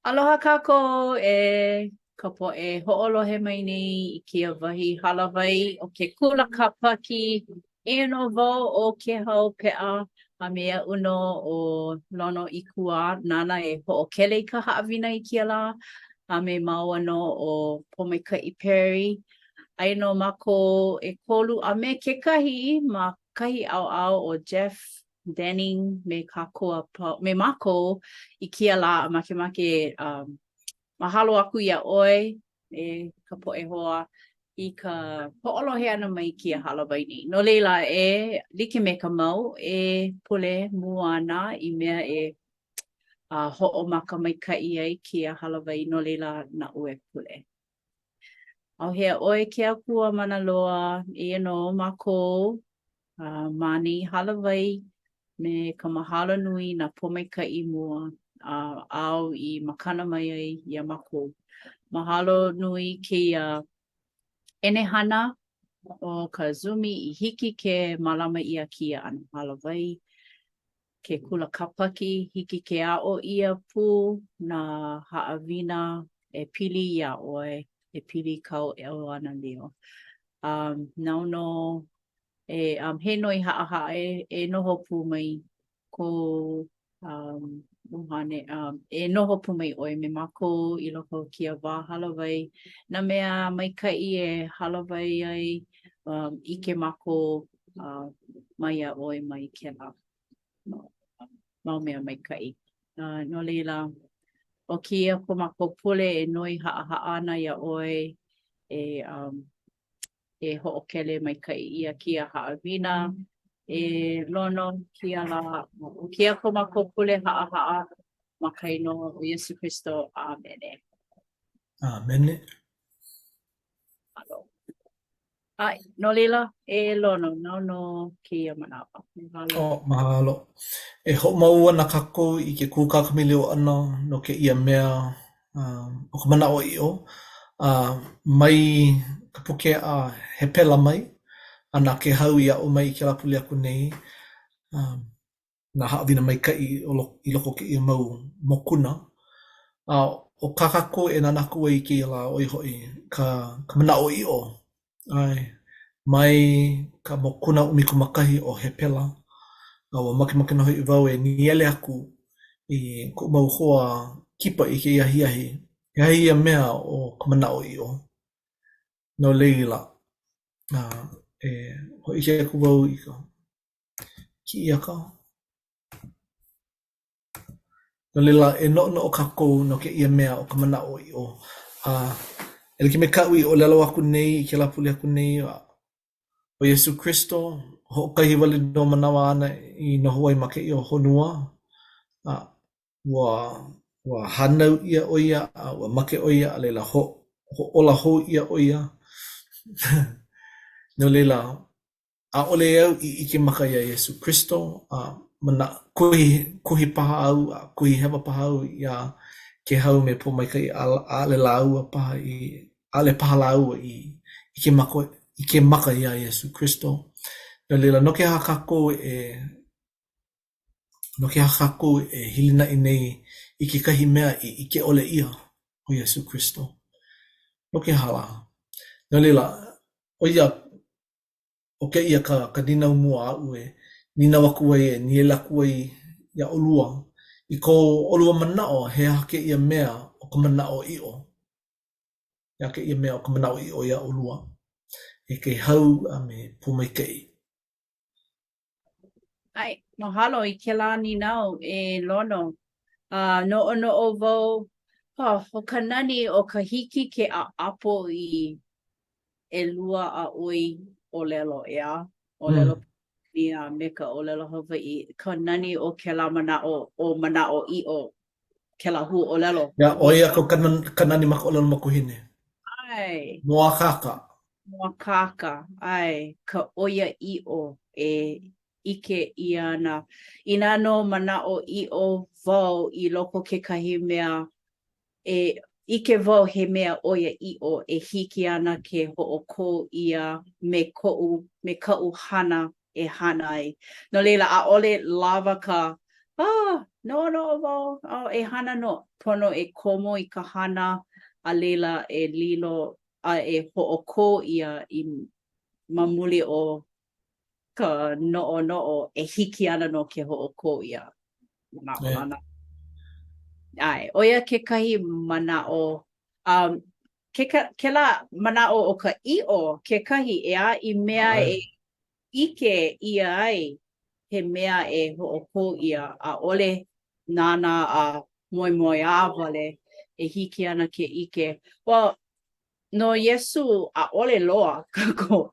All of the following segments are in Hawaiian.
Aloha kākou e ka poʻe hoʻolohe mai nei i kēia wahi hālāwai o ke Kula Kāpaki. Eia nō wau ʻo Kēhau Peʻa a me aʻu nō ʻo Lono Ikuwā nāna e hoʻokele i ka haʻawina i kēia lā a me māua nō ʻo Pōmaikaʻi Perry. Aia nō mākou ʻekolu a me kekahi ma kahi ʻaoʻao ʻo Jeff Denning me kākou a pau, me mākou i kēia lā a makemake um, mahalo aku iā ʻoe e ka poʻe hoa i ka hoʻolohe ʻana mai i kēia hālāwai nei. No laila, e like me ka mau, e pule mua ana i mea e uh, hoʻomaka maikaʻi ai kēia hālāwai, no laila naʻu e pule. ʻAuhea ʻoe ke Akua mana loa, eia nō mākou uh, ma nei hālāwai me ka mahalo nui nā pōmaikaʻi mua a uh, āu i makana mai ai iā mākou. Mahalo nui kēia ʻenehana o ka Zoomi i hiki ke mālama ʻia kēia ʻano hālāwai. Ke kula Kāpaki, hiki ke aʻo ʻia pū nā haʻawina e pili iā ʻoe, e pili i kāu ʻeuanelio. Um, nāu nō e, um, he noi haʻahaʻa e, e noho pū mai kou um, ʻuhane, um, e noho pū mai ʻoe me mākou i loko o kēia wā hālāwai, nā mea maikaʻi e hālāwai ai, um, ʻike mākou uh, maiā ʻoe mai kēlā mau mea maikaʻi. Uh, no laila, ʻo kēia ko mākou pule e noi haʻahaʻa ana iā ʻoe e, um, e hoʻokele maikaʻi ʻia kēia haʻawina e Lono kēia lā. ʻO kēia ko mākou pule haʻahaʻa ma ka inoa o Iesu Kristo. ʻĀmene. ʻĀmene. Mahalo. ʻAe, no laila, e Lono, nāu nō kēia manawa. Mahalo. Oh, mahalo. E hoʻomau ana kākou i ke kūkā kamaʻilio ʻana no kēia mea um, ʻo ka manaʻoʻiʻo, a mai ka puke a Hepela mai, a na Kēhau i aʻo mai i kēlā pule aku nei, um, nā haʻawina maikaʻi i loko o kēia mau mokuna. A ʻo kā kākou e nānā aku ai i kēia lā, ʻo ia hoʻi ka, ka manaʻoʻiʻo, ʻae, mai ka mokuna 11 o Hepela. A ua makemake nō hoʻi wau e nīele aku i koʻu mau hoa kipa i kēia ahiahi, he aha ia mea ʻo ka manaʻoʻiʻo? No laila, a, e hōʻike aku wau i ka kiʻiaka. No laila, e noʻonoʻo kākou no kēia mea ʻo ka manaʻoʻiʻo. A e like me kaʻu i ʻōlelo aku nei i kēlā pule aku nei, ʻo Iesū Kristo, hoʻokahi wale nō manawa āna i noho ai ma kēia honua, a ua ua hānau ʻia ʻo ia, a ua make ʻo ia, a laila ho hoʻōla hou ʻia ʻo ia. No laila, ʻAʻole au i ʻike maka iā Iesū Kristo, a mana, kuhi, kuhi paha au, a kuhi hewa paha au iā Kēhau me Pōmaikaʻi, ʻaʻole lāua paha i, ʻaʻole paha lāua i ʻike maka, ʻike maka iā Iesū Kristo. No laila, no ke aha kākou e, no ke aha kākou e hilinaʻi nei i kekahi mea i ʻike ʻole ʻia, ʻo Iesū Kristo? No ke aha lā? No laila, ʻo ia ʻO kēia ka ka nīnau mua aʻu e nīnau aku ai, e nīele aku ai iā ʻolua. I ko ʻolua manaʻo, he aha kēia mea ʻo ka manaʻoʻiʻo? He aha kēia mea ʻo ka manaʻoʻiʻo iā ʻolua? E Kēhau a me Pōmaikaʻi. ʻAe, mahalo i kēlā nīnau e Lono. A noʻonoʻo wau, oh, ʻo ka nani o ka hiki ke ʻaʻapo i ʻelua a ʻoi ʻōlelo, ʻeā? ʻŌlelo mm. a me ka ʻōlelo Hawaiʻi. Ka nani o kēlā manaʻo, ʻo manaʻoʻiʻo, kēlā huaʻōlelo. Yeah, ʻo ia ko ka nani ma ka ʻōlelo makuahine. ʻAe. Mōakāka. Mōakāka, ʻae, ka ʻoiaʻiʻo e ʻike ʻia ana. Inā nō manaʻoʻiʻo wau i loko kekahi mea, e ʻike wau he mea ʻoiaʻiʻo e hiki ana ke hoʻokō ʻia me koʻu, me kaʻu hana e hana ai. No laila, ʻaʻole lawa ka. Ah, noʻonoʻo wau, oh, e hana nō, pono e komo i ka hana a laila e lilo a e hoʻokō ʻia i ma muli o ka noʻonoʻo e hiki ana nō ke hoʻokō ʻia. Manaʻolana. ʻAe, ʻo ia kekahi manaʻo um, ke, kēlā manaʻo o ka ʻiʻo kekahi, ʻeā, i mea e ʻike ʻia ai he mea e hoʻokō ʻia, ʻaʻole nānā a moemoeā wale e hiki ana ke ʻike. Well, no Iesū, ʻaʻole loa kākou,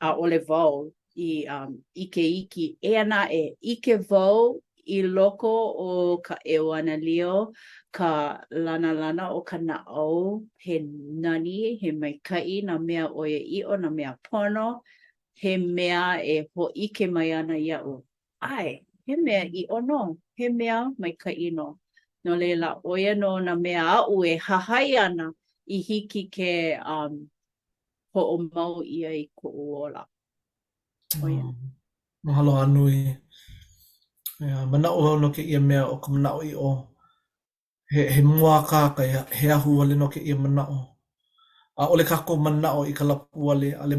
ʻaʻole wau i um, ʻike iki. Eia naʻe, ʻike wau i loko o ka ʻEuanelio, ka lanalana o ka naʻau, he nani, he maikaʻi nā mea ʻoiaʻiʻo, nā mea pono, he mea e hōʻike mai ana iaʻu, ʻae, he mea ʻiʻo nō, he mea maikaʻi nō. No laila, ʻo ia nō nā mea aʻu e hahai ana i hiki ke um, hoʻomau ʻia i koʻu ola. ʻO ia. Oh, mahalo a nui. Yeah, manaʻo wau no kēia mea ʻo ka manaʻoʻiʻo, he, he mōakāka, he ahuwale nō kēia manaʻo. ʻAʻole kākou manaʻo i ka lapuwale, ʻaʻole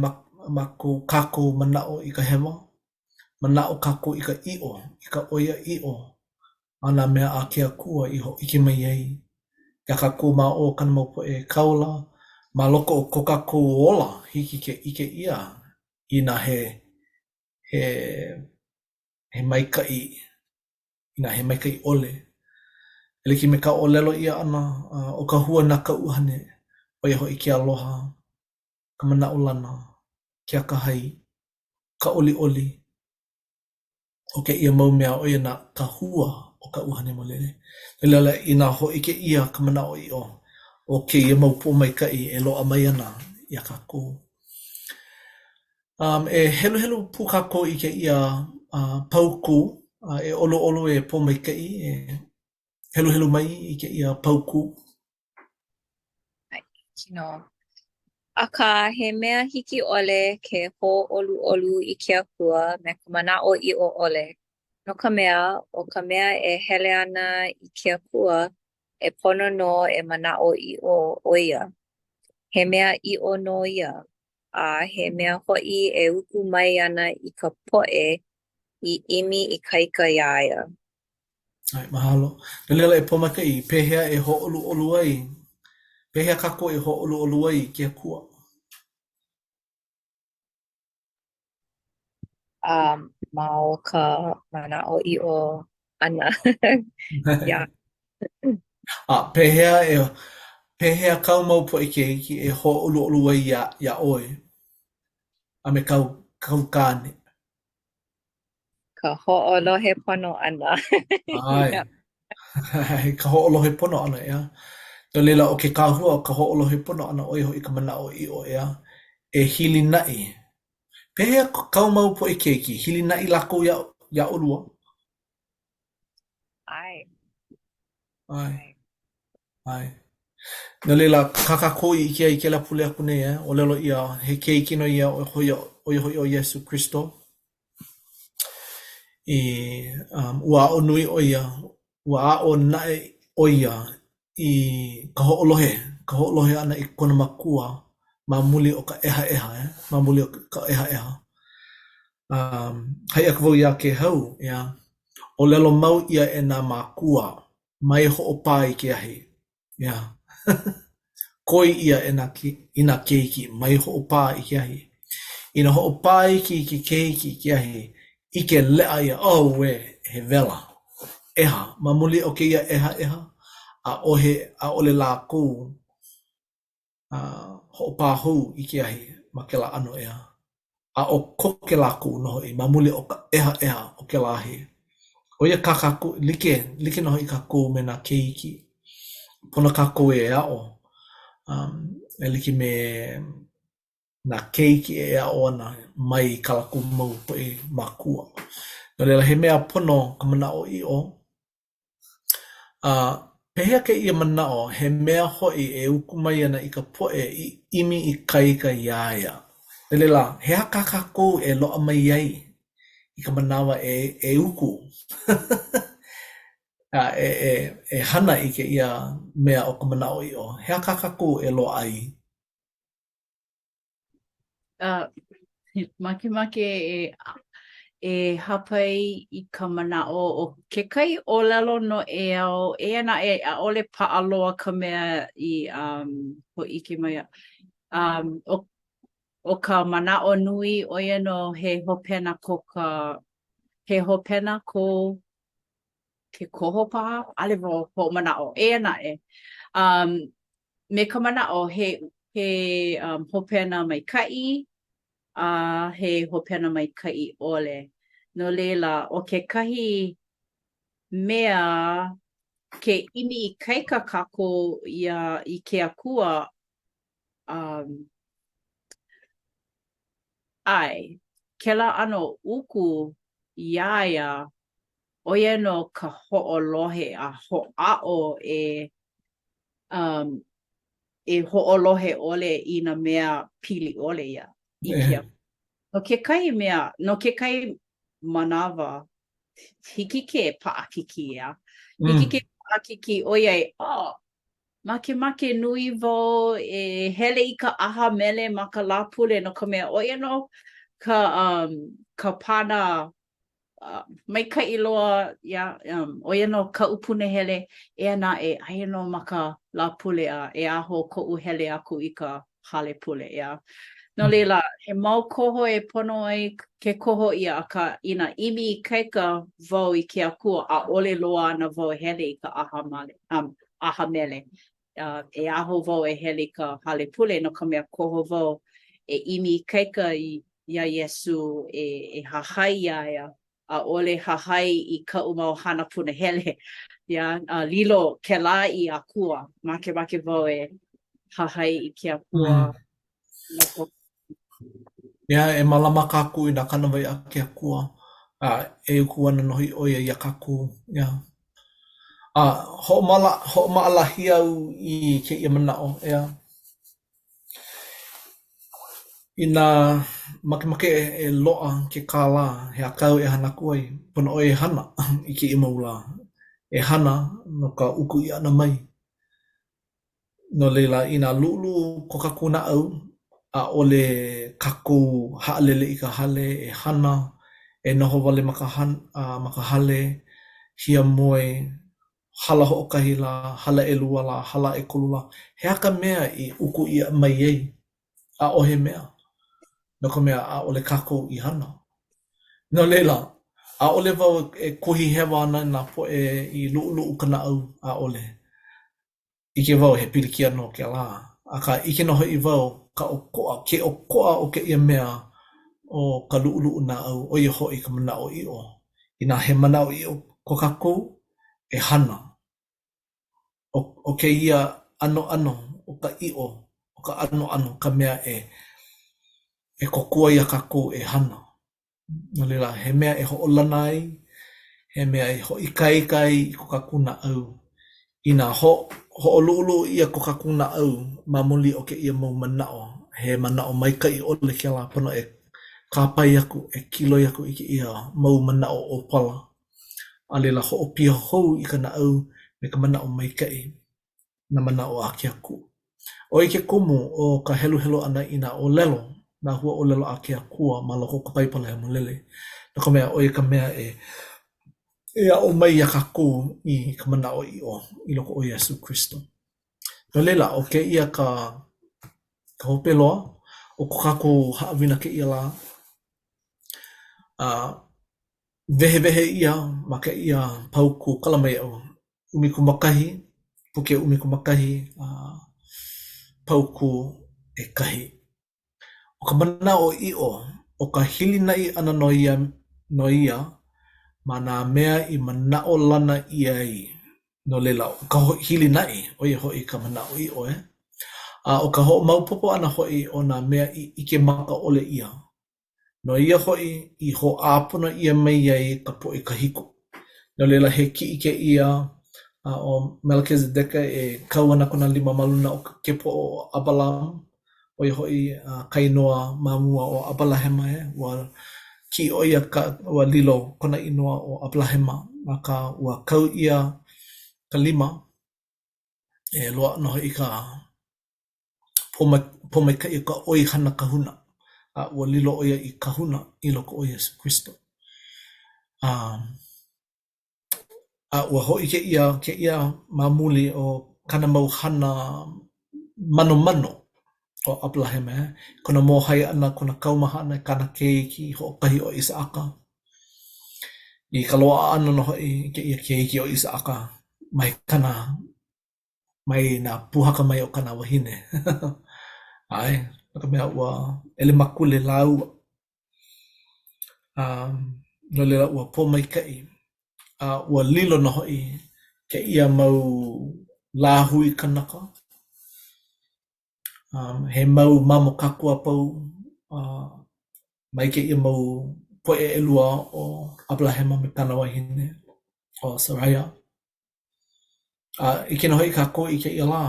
mākou, kākou manaʻo i ka hewa. Manaʻo kākou i ka ʻiʻo, i ka ʻoiaʻiʻo a nā mea a ke Akua i hōʻike mai ai iā kākou ma o kāna mau poʻe kāula, ma loko o ko kākou ola, hiki ke ʻike ʻia inā he, he, he maikaʻi, inā he maikaʻi ʻole. E like me ka ʻōlelo ʻia ʻana, ʻo ka hua na ka ʻUhane, ʻo ia hoʻi ke aloha, ka manaʻolana, ke akahai, ka ʻoliʻoli, ʻO kēia mau mea, ʻo ia nā ka hua o ka ʻUhane Hemolele. No laila, inā hōʻike ʻia ka manaʻoʻiʻo o kēia mau pōmaikaʻi e loaʻa mai ana iā kākou. Um, e heluhelu pū kākou i kēia uh, paukū, uh, e ʻoluʻolu e pōmaikaʻi, e heluhelu mai i kēia paukū. ʻAe, hiki nō. Akā, he mea hiki ʻole ke hōʻoluʻolu i ke Akua me ka manaʻoʻiʻo ʻole, no ka mea, ʻo ka mea e hele ana i ke Akua, e pono nō e manaʻoʻiʻo ʻo ia, he mea ʻiʻo nō ia, a he mea hoʻi e uku mai ana i ka poʻe i ʻimi ikaika iā ia. ʻAe, mahalo. No laila e Pōmaikaʻi, pehea e hōʻoluʻolu ai, pehea kākou e hōʻoluʻolu ai i ke Akua? Um, ma o ka manaʻoʻiʻo ʻana. Yeah. A pehea e, pehea kāu mau poʻe keiki e hōʻoluʻolu ai iā, iā ʻoe a me kāu, kāu kāne? Ka hoʻolohe pono ʻana. ʻAe. Ka hoʻolohe pono ʻana, ʻeā. No laila, ʻo ke kahua o ka hoʻolohe pono ʻana, ʻo ia hoʻi ka manaʻoʻiʻo, ʻeā, e hilinaʻi. Pehea kāu mau poʻe keiki, hilinaʻi lākou iā, iā ʻolua? ʻAe. ʻAe. ʻAe. No laila, kā kākou i ʻike ai i kēlā pule aku nei, eh, ʻōlelo ʻia, he keiki nō ia, ʻo ia, ʻo ia hoʻi ʻo Iesū Kristo. I, um, ua aʻo nui ʻo ia, ua aʻo naʻe ʻo ia i ka hoʻolohe, ka hoʻolohe ʻana i kona makua ma muli o ka ʻehaʻeha, eh, ma muli o ka ʻehaʻeha. Um, haʻi aku wau iā Kēhau, ʻeā, ʻōlelo mau ʻia e nā mākua, mai hoʻopā i ke ahi. ʻEā. Koi ʻia e nā, i nā keiki, mai hoʻopā i ke ahi. Inā hoʻopā iki ke keiki i ke ahi, ʻike leʻa ʻia, auē, he wela, ʻeha. Ma muli o kēia ʻehaʻeha, ʻaʻohe, ʻaʻole lākou a hoʻopā hou i ke ahi ma kēlā ʻano, ʻeā. Aʻo koke lākou nō hoʻi ma muli o ka ʻehaʻeha o kēlā ahi. ʻO ia kā kākou, like, like nō hoʻi kākou me nā keiki. Pono kākou e aʻo um, e like me nā keiki e aʻo ana mai kā lākou mau poʻe mākua. No laila, he mea pono ka manaʻoʻiʻo A pehea kēia manaʻo, he mea hoʻi e uku mai ana i ka poʻe i ʻimi ikaika iā ia? No laila, he aha kā kākou e loaʻa mai ai i ka manawa e, e uku? A e e e hana i kēia mea o ka manaʻoʻiʻo, he aha kā kākou e loaʻa ai? Uh, makemake e e hāpai i ka manaʻo o kekahi ʻōlelo noʻeau, eia naʻe ʻaʻole paʻa loa ka mea i um, hōʻike mai. Um, ʻo, ʻo ka manaʻo nui, ʻo ia nō he hopena ko ka, he hopena ko ke koho paha, ʻaʻole wau hoʻomanaʻo. Eia naʻe, um, me ka manaʻo he, he um, hopena maikaʻi a he hopena maikaʻi ʻole. No laila, ʻo kekahi mea ke ʻimi ikaika kākou iā i ke Akua, um, ʻae, kēlā ʻano uku iā ia ʻo ia nō ka hoʻolohe a hoʻāʻo e um, e hoʻolohe ʻole i nā mea pili ʻole ia i ke No kekahi mea, no kekahi manawa, hiki ke paʻakikī, ʻeā. Hiki mm. ke paʻakikī ʻoiai, oh, makemake nui wau e hele i ka ʻaha mele ma ka Lāpule no ka mea, ʻo ia nō ka, um, ka pana uh, maikaʻi loa, yeah, um, ʻo ia nō kaʻu punahele, eia naʻe, aia nō ma ka Lāpule a e aho koʻu hele aku i ka hale pule, ʻeā. No mm. laila, he mau koho e pono ai ke koho ʻia, akā, inā ʻimi ikaika wau i ke Akua, ʻaʻole loa ana wau e hele i ka ʻaha male, um, ʻaha mele. Uh, e aho wau e hele i ka hale pule, no ka mea koho wau e ʻimi ikaika i, iā Iesū, e, e hahai iā ia, ʻaʻole hahai i kaʻu mau hana punahele. Yeah, a lilo kēlā i akua. Makemake wau e hahai i ke akua. Mm. Yeah, e mālama kākou i nā kānāwai a ke Akua, a e uku ana nō hoʻi ʻo ia iā kākou. Yeah. A hoʻomala, hoʻomaʻalahi au i kēia manaʻo, ʻeā. Inā makemake e loaʻa ke kālā, he aha kāu e hana aku ai? Pono ʻoe e hana i kēia mau lā. E hana no ka uku ʻia ʻana mai. No laila, inā luʻuluʻu ko kākou naʻau, ʻaʻole kākou haʻalele i ka hale e hana, e noho wale ma ka ma ka hale, hiamoe, hala hoʻokahi lā, hala ʻelua lā, hala ʻekolu lā, he aha ka mea i uku ʻia mai ai? ʻAʻohe mea, no ka mea, ʻaʻole kākou i hana. No laila, ʻaʻole wau e kuhi hewa ana i nā poʻe i luʻuluʻu ka naʻau, ʻaʻole. ʻIke wau he pilikia nō kēlā, akā ʻike nō hoʻi wau ka ʻokoʻa, ke ʻokoʻa o kēia mea ʻo ka luʻuluʻu naʻau, ʻo ia hoʻi ka manaʻoʻiʻo. Inā he manaʻoʻiʻo ko kākou, e hana. ʻO, ʻo kēia ʻanoʻano o ka ʻiʻo, o ka ʻanoʻano ka mea e e kōkua iā kākou e hana. No laila, he mea e hoʻolana ai, he mea e hoʻoikaika ai i ko kākou naʻau. Inā ho hoʻoluʻuluʻu ʻia ko kākou naʻau ma muli o kēia mau manaʻo, he manaʻo maikaʻi ʻole kēlā, pono e kāpae aku, e kiloi aku i kēia mau manaʻo ʻōpala. A laila, hoʻopiha hou i ka naʻau me ka manaʻo maikaʻi. nā manaʻo a ke Akua. ʻO ia ke kumu o ka heluhelu ʻana i nā ʻōlelo, nā huaʻōlelo a ke Akua ma loko o ka Paipala Hemolele, no ka mea, ʻo ia ka mea e e aʻo mai iā kākou i ka manaʻoʻiʻo i loko o Iesū Kristo. No laila, ʻo kēia ka ka hope loa o ko kākou haʻawina kēia lā. A wehewehe ʻia ma kēia paukū kala mai iaʻu 11, puke 11, a paukū ʻekahi. ʻO ka manaʻoʻiʻo, ʻo ka hilinaʻi ʻana nō ia, nō ia ma nā mea i manaʻolana ʻia ai. No laila, ʻo ka hilinaʻi, ʻo ia hoʻi ka manaʻoʻiʻo, e. A ʻo ka hoʻomaopopo ʻana hoʻi o nā mea i ʻike maka ʻole ʻia. No ia hoʻi i hoʻāpono ʻia mai ai ka poʻe kahiko. No laila, he kiʻi kēia a ʻo Melekizedeka e kau ana kona lima ma luna o ke poʻo o ʻAbalama, ʻo ia hoʻi ka inoa ma mua o ʻAbalahema, e, ua kiʻi ʻo ia ka, ua lilo kona inoa ʻo ʻAbalahema, akā ua kau ʻia. ka lima, e loaʻa nō hoʻi ka pōmaikaʻi o ka ʻoihana kahuna, a ua lilo ʻo ia i kahuna i loko o Iesū Kristo. A, a ua hōʻike ʻia kēia ma muli o kāna mau hana manomano ʻo ʻAberahama, eh? Kona mōhai ʻana, kona kaumaha ʻana i kāna keiki hoʻokahi ʻo ʻIsaʻaka. I ka loaʻa ʻana nō hoʻi i kēia keiki ʻo ʻIsaʻaka mai kāna mai nā pūhaka mai o kāna wahine. ʻAe, no ka mea, ua ʻelemakule lāua. A no laila, ua pōmaikaʻi, a ua lilo nō hoʻi kēia mau lāhui kanaka, um, he mau mamo kākou a pau uh, mai kēia mau poʻe ʻelua ʻo ʻAberahama me kāna wahine ʻo Saraia. A ʻike nō hoʻi kākou i kēia lā,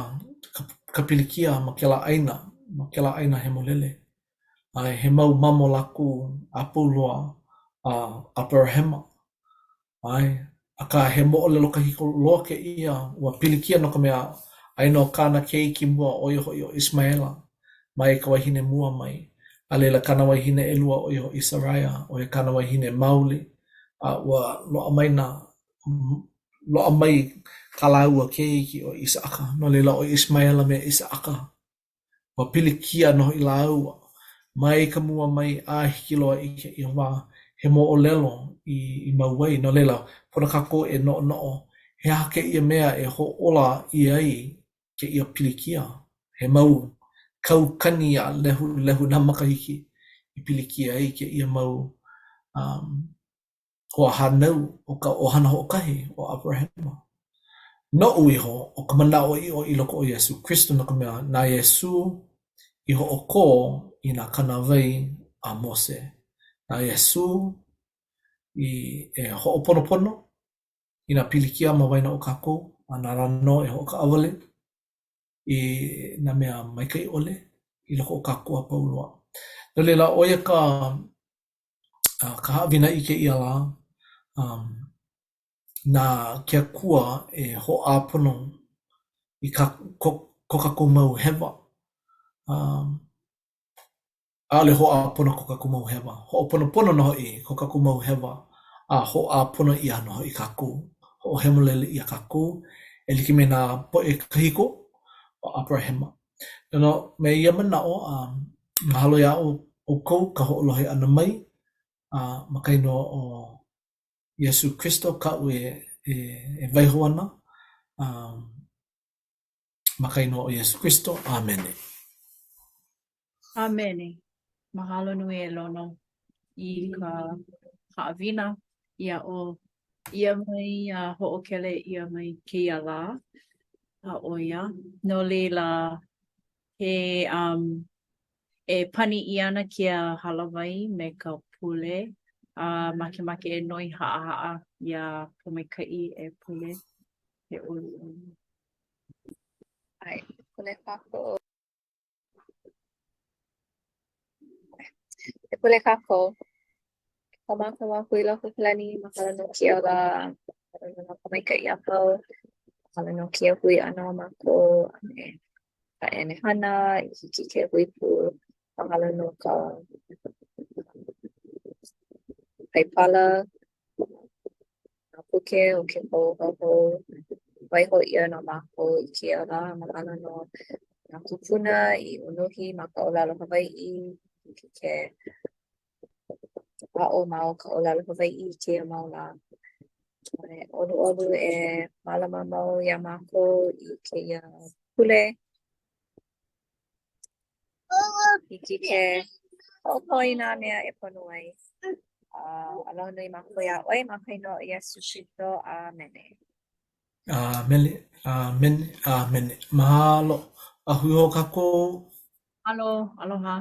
ka, ka pilikia ma kēlā ʻāina, ma kēlā ʻāina hemolele. A he mau mamo lākou a pau loa a ʻAberahama. ʻAe, akā he moʻolelo kahiko loa kēia, ua pilikia no ka mea, aia nō kāna keiki mua ʻo ia hoʻi ʻo ʻIsemaela, mai ka wahine mua mai, a laila kāna wahine ʻelua ʻo ia hoʻi Saraia, ʻo ia kāna wahine maoli, a ua loaʻa mai nā loaʻa mai kā lāua keiki ʻo ʻIsaʻaka. No laila ʻo ʻIsemaela me ʻIsaʻaka, ua pilikia nō hoʻi lāua mai ka mua mai a hiki loa i kēia wā, he moʻolelo i, i mau ai. No laila, pono kākou e noʻonoʻo, he aha kēia mea e hoʻōla ʻia ai kēia pilikia? He mau kaukani a lehulehu nā makahiki i pilikia ai kēia mau um, hoahānau o ka ʻohana hoʻokahi ʻo ʻAberahama. Noʻu iho, ʻo ka manaʻoʻiʻo i loko o Iesū Kristo no ka mea, na Iesū i hoʻokō i nā kānāwai a Mose. Na Iesū i e hoʻoponopono i nā pilikia ma waena o kākou, a nāna nō e hoʻokaʻawale i nā mea maikaʻi ʻole i loko o kākou a pau loa. No laila, ʻo ia ka ka haʻawina i kēia lā, um, na ke Akua e hoʻāpono i ka, ko, ko kākou mau hewa. Um, ʻaʻole hoʻāpono ko kākou mau hewa. Hoʻoponopono nō hoʻi ko kākou mau hewa a hoʻāpono ʻia nō hoʻi kākou. Hoʻohemolele ʻia kākou e like me nā poʻe kahiko o ʻAberahama. No, me ia manaʻo, um, mahalo iā ʻoukou ka hoʻolohe ʻana mai, a ma ka inoa o Iesū Kristo kaʻu e, e, e waiho ana, um, ma ka inoa o Iesū Kristo, ʻāmene. ʻĀmene. Mahalo nui e Lono i ka haʻawina i aʻo ʻia mai a hoʻokele ʻia mai kēia lā. A ʻo ia, no laila, he um, e pani ʻia ana kēia hālāwai me ka pule, a makemake e noi haʻahaʻa iā Pōmaikaʻi e pule, e ʻoluʻolu. ʻAe, pule kākou. E pule kākou. Ko mākou Akua i loko o ka lani, mahalo no kēia lā, mahalo no nā pōmaikaʻi a pau, mahalo no kēia hui ʻana o mākou a me ka ʻenehana i hiki ke hui pū. Mahalo no ka Paipala, nā puke o ke aloha hou. Waiho ʻia no mākou i kēia lā, mahalo no nā kūpuna i unuhi ma ka ʻōlelo Hawaiʻi, hiki ke aʻo ma o ka ʻōlelo Hawaiʻi i kēia mau lā. E ʻoluʻolu e mālama mau iā mākou i kēia pule. Hiki ke hoʻokō i nā mea e pono ai. A aloha nui mākou iā ʻoe ma ka inoa o Iesū Kristo. ʻĀmene. ʻĀmene, ʻāmene, ʻāmene. Mahalo. A hui hou kākou. Mahalo, aloha.